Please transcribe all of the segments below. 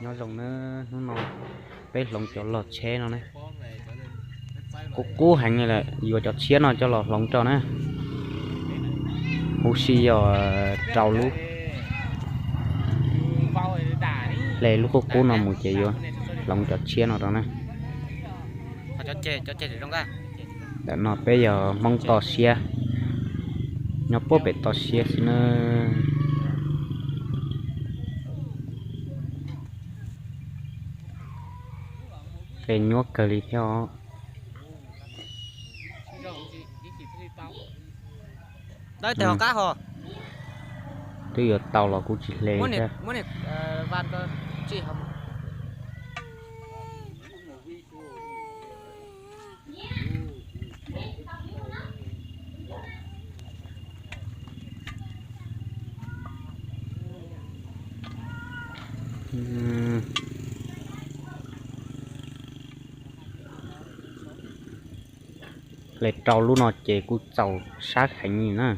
Nyob zoo na, hnub no peb hloov cov log tsheb no na. Qub qub heev li lawm, yuav cov tshiab no coj los hloov rau na. Huv si yog rau lub, hle lub qub qub no mus ces yuav hloov cov tshiab no rau na. Ntawm no peb yog Hmoob toj siab, nyob puag pem toj siab xwb na. Hle nyuaj kawg li thiab os. Twb yuav tau los kuv tsis hle thiab. Hle rau lub no ces kuj txaus sab heev li na.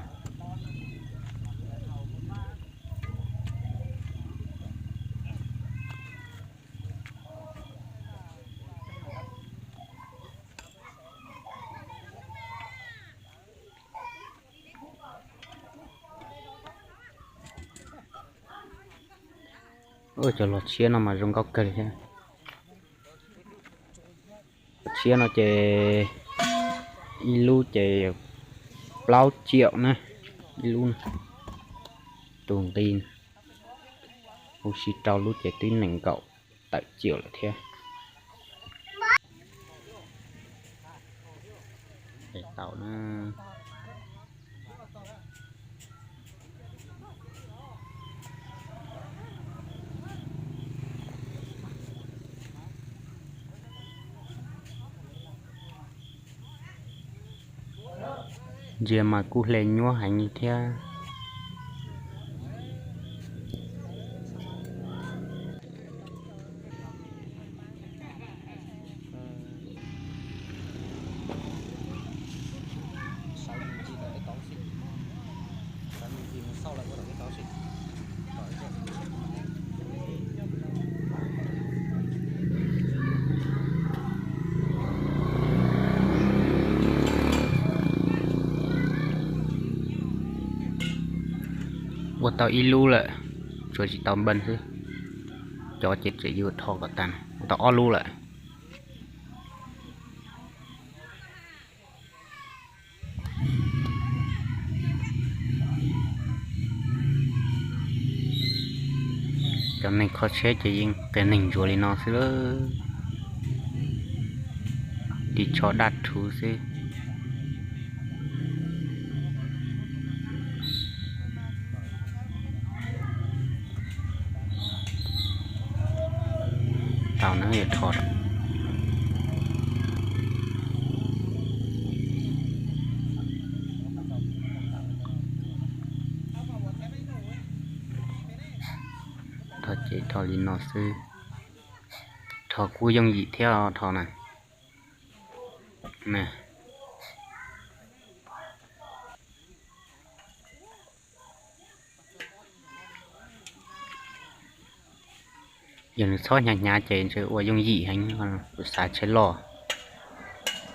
Cov log tshiab no mas zoo nkauj kawg li thiab. Log tshiab no ces ib lub ces plaub triệu na, ib lub tus nqi, huv si rau lub ces twb nees nkaum tawm triệu lawm thiab. Tau na. Ntsia mas kuj hle nyuaj heev li thiab. Ua tau ib lub lawm, tsuas tsis tau npeej xwb. Cov ces tseem yuav dhos kom tag, ua tau ob lub lawm. Cov neeg kho tsheb ces yeej qias neeg ntsuav li no xwb lawm, ris tsho daj rhuv xwb. Tau na, dhos. Dhos ces dhos li no xwb. Dhos kuj yooj yim thiab os, dhos na. Yog nws txhob hnyav hnyav ces ntshe ua yooj yim heev, kuv xav tsheb loj,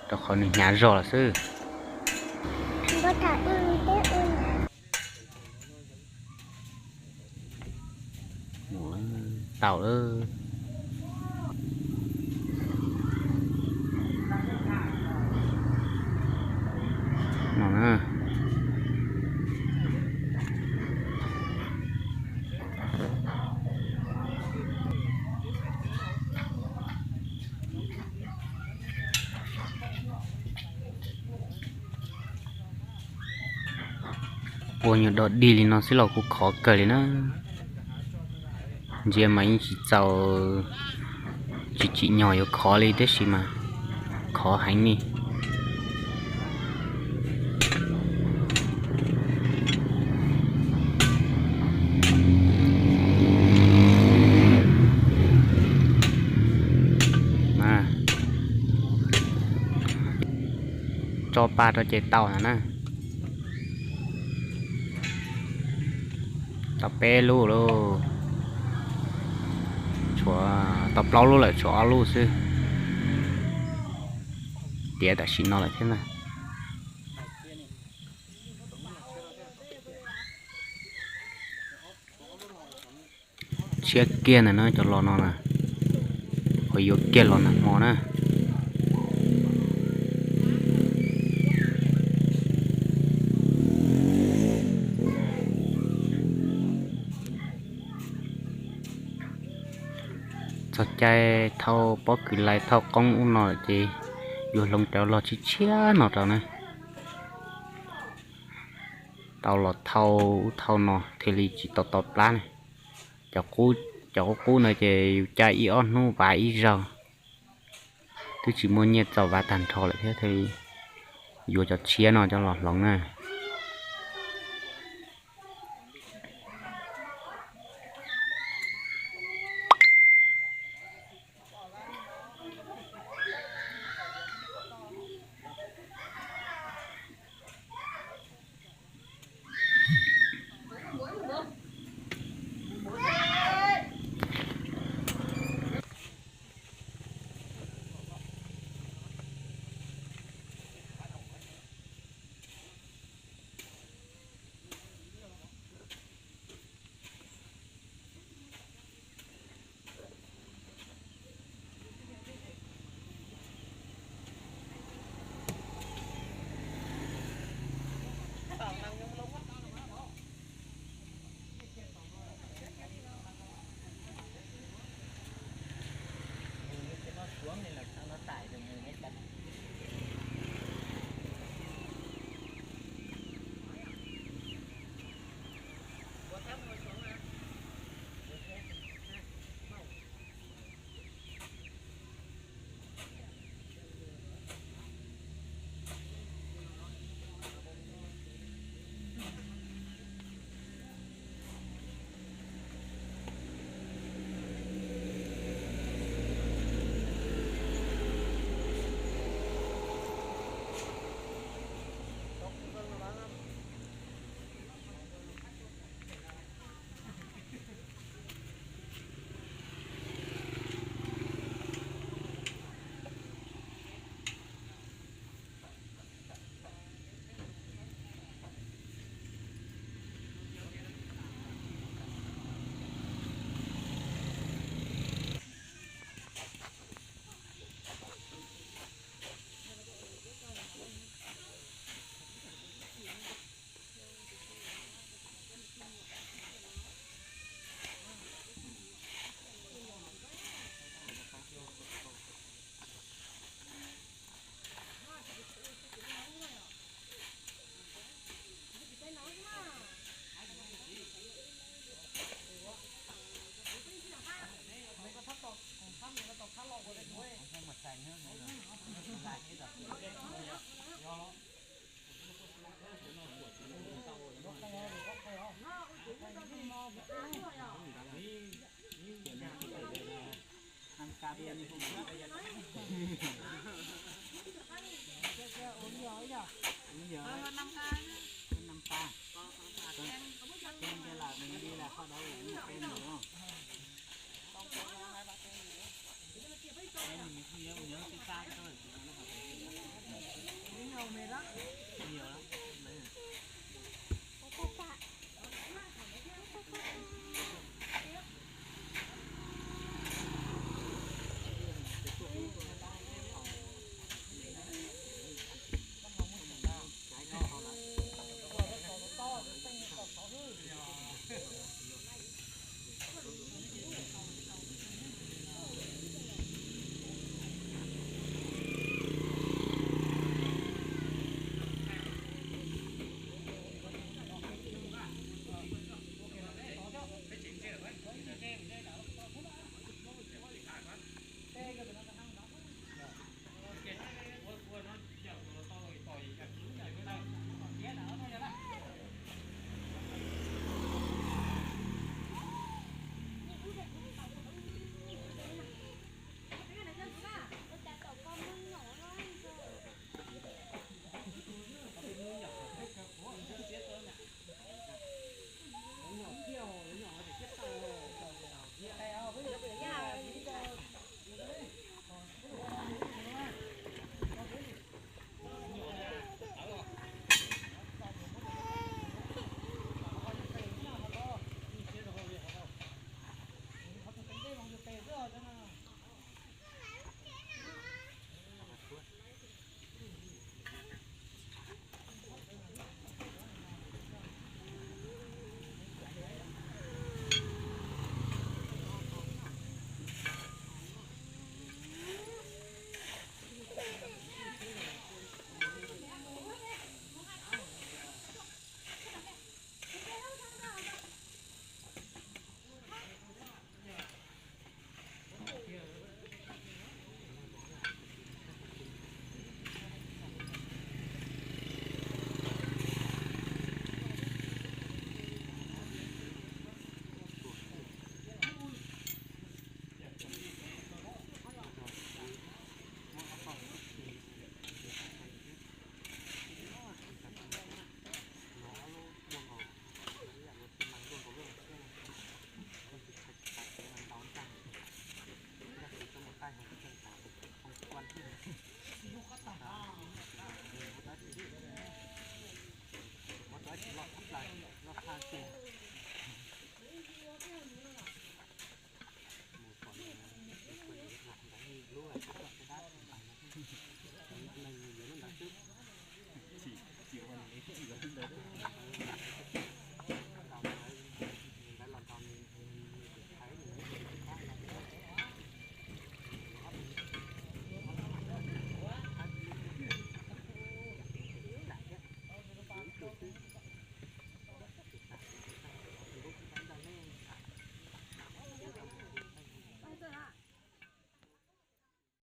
rau qhov nws hnyav zog lawm xwb. Tau lawm. No na. Ua nyuag dog dig li no xwb los kuj khov kawg li na. Ntsia mas yeej tsis txaus, tsis tsim nyog yuav khov li tiam sis mas khov heev li. Tso pa rau ces tau na. Tau peb lub lauj. Tshuav tau plaub lub lawm, tshuav ob lub xwb. Tiav tam sim no lawm thiab na. Tshiab kiag ntawm no cov los no na, ho yuav kiag los nag hmo na. Txog caij thauj pob kws lais thauj qoob ub no ces yuav hloov rawv los tshiab tshiab no rau na. Tau los thauj ub thauj no thiaj li tsis tau tau plab ne. Cov qub qub no ces yus caij ib ob hnub vav ib zaug, twb tsis muaj nyiaj txaus vav tag nrho lawm thiab thiaj li yuav cov tshiab no coj los hloov na.